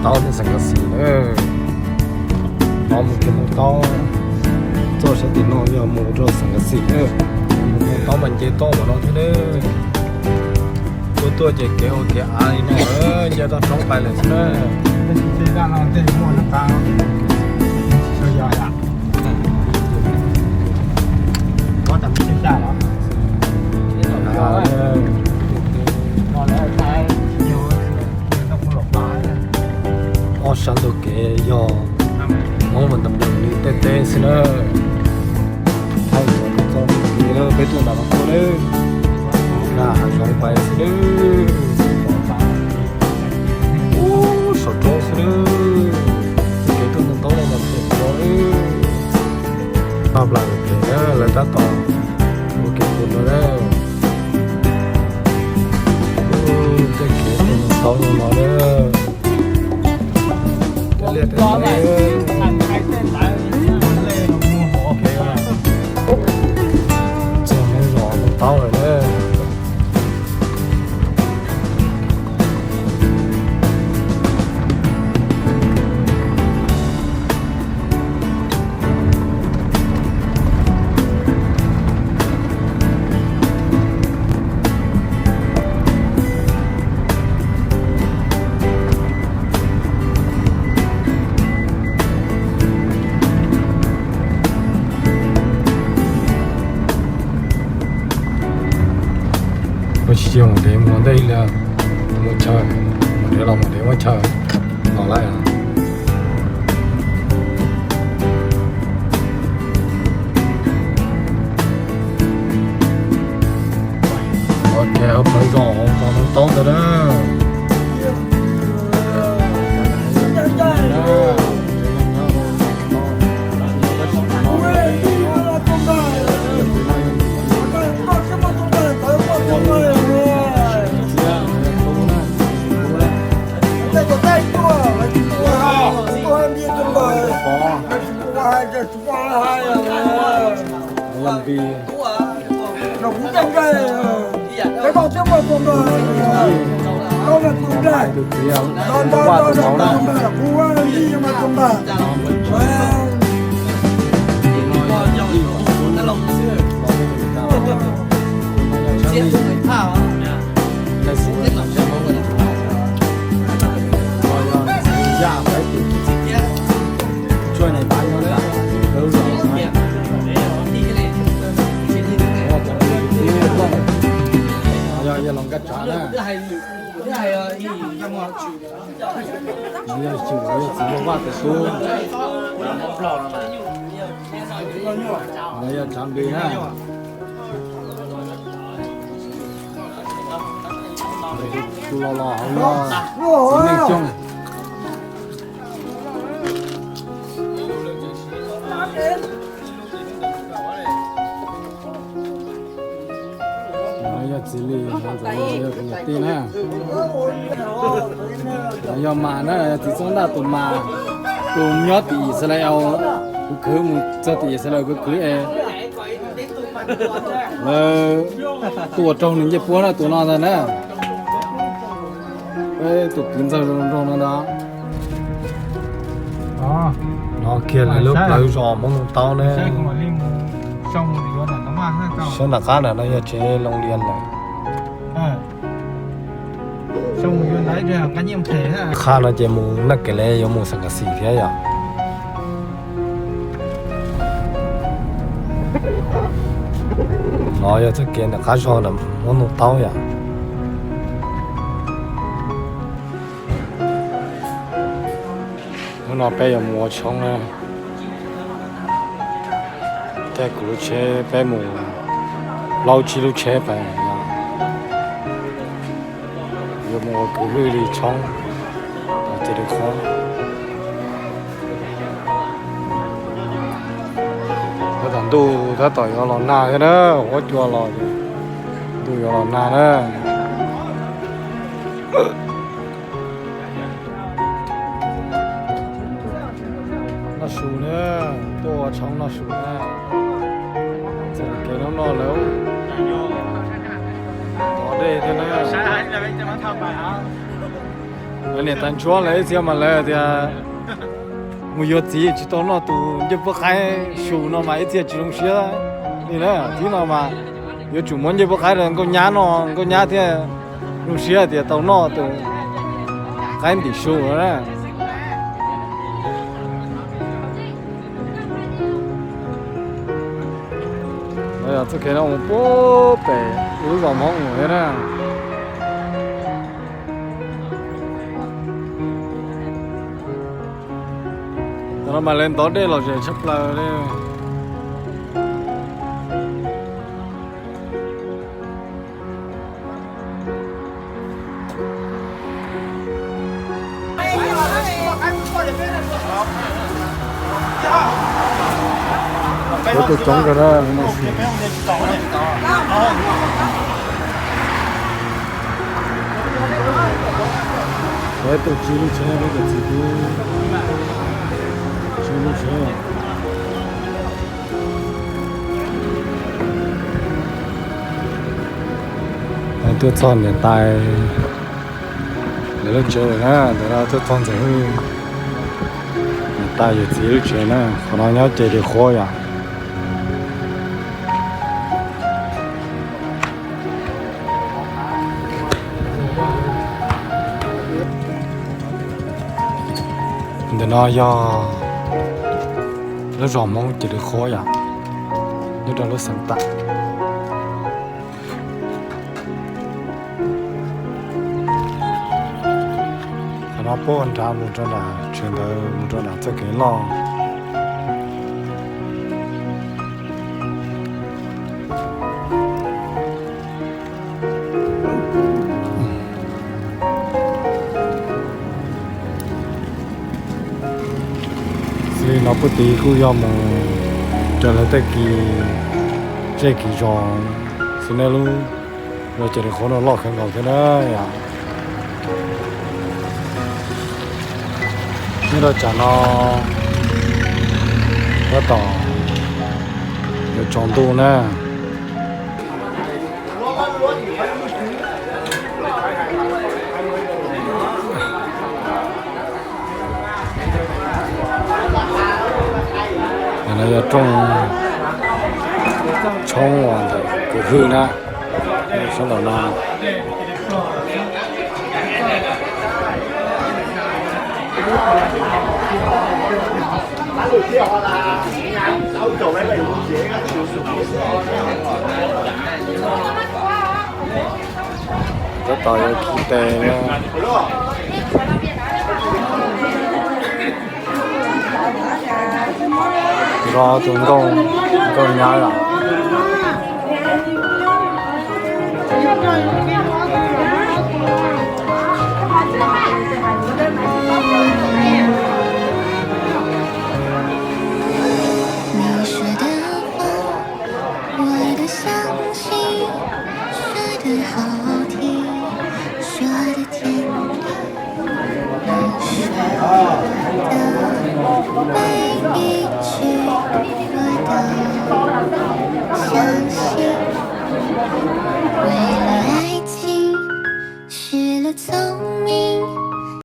Taub thiab Xeev Kas Xis na. Taub mus kev mus taub txoj sab tim no yog mus rau Xeev Kas Xis na. Mus taub mas nce toj mus no thiab na. Tuaj tuaj ces kev ua kev av li no na, nce toj roob pais lawm xwb na. Ob sab ntug kev yog Hmoob mas ntam nws li tej teb xwb na. Thaij txoj kev peb tuaj nram no tuaj na, na hav zoov pais xwb na. Ub, saum roob xwb na. Kev tuaj ntoo taub no mas phem kawg li. Paj Nplaws phem na, lawv tab tom ua kev pum no na. Tej kev tuaj ntoo taub no na. Txog Hmoob zos ntoo taub lawm na. Ua tsis tsis mus dev mus ntej li, mus chaw, mus dev los mus dev muab chaw los lawm. Ua ke hauv plawv zos hauv zos ntoo taub ntawd na. Tus txiv tus vaj tus mauv na. Yog los nkaj tsav na. Yog txiv vaj tus tub. Yog tsav nplis na. Tus los los hauv yog txiv Neej Xyooj. No yog txiv Lis, yog kuv niam tij na. No yog Mas na, txiv Txob Ntaj tus Mas, tus nyob tim Yixalayees, kuv khwv mus txog tim Yixalayees kuv khwv es lawv tuaj raug nws ncej puab na, tus no ntag na. Peb tus kwv ntxawg zoo zoo no ntag. No kiag lawv lub plawv zos Hmoob Ntoos Taub ne. Saib nram qab na, no yog tsev Loo Lias lawm. Qhov no ces mus Naj Kes Lev yuav mus Xeem Kas Xis thiab yom. No yog txoj kev nram qab zos na, Hmoob Ntoos Taub yom. Hnub no peb yuav mus ua tshoob na. Tej kuv lub tsheb peb mus plaub tsib lub tsheb pais, yuav mus ua kwv lwj li tshoob. Ces li qhov tab tom ntuj tab tom yuav los nag thiab na, huab cua los, ntuj yuav los nag na. Noj su na, tuaj ua tshoob noj su na. Txoj kev no no lawv tov dej thiab na. Lawv niam tais ntsuab lawv ib txhia mas lawv tias mus yuav txiv tsis tau noj tus ncej puab qaib su no mas ib txhia tsis zoo siab li na. Txij no mas yuav tsum muab ncej puab qaib rau nkauj nyab noj, nkauj nyab thiaj zoo siab tias tau noj tus qaib ntim su no na. Txoj kev no mus puag pem lub zos Hmoob mus thiab na. Tam no mas lawv ntov dej los ze tshaj plaws li. Ua tus coob rau na. Ua tus tsis lub tsheb, ua tus txiv tub tsis lub tsheb. Tuaj txog niam tais lawv lub tsev lawm na, ntawm no tuaj txog Ntxawm Hwj niam tais yawm txiv lub tsev na, qhov no nyob ces li qhuav yom. Ntawm no yog lub zos Hmoob Ces Li Qhuab yom, nyob rau lub xeev Tam. Qhov no puag nrad mus rau nram tsev ntawd mus rau nram txoj kev loj. Xws li no puag tid kuj yog mus raws lawv tej kis zej kis zos xwb na. Lub zos Ces Li Qhuab no loj kawg nkaus thiab na yom. Nyob rau tsam no tab tom yuav tsaus ntuj na. Ntawm no yog rooj tshoob uas ntawm kwv hwj na, sab nraum no. Tab tom yuav khi tes na. Zov tus nkauj, nkauj nyab yom.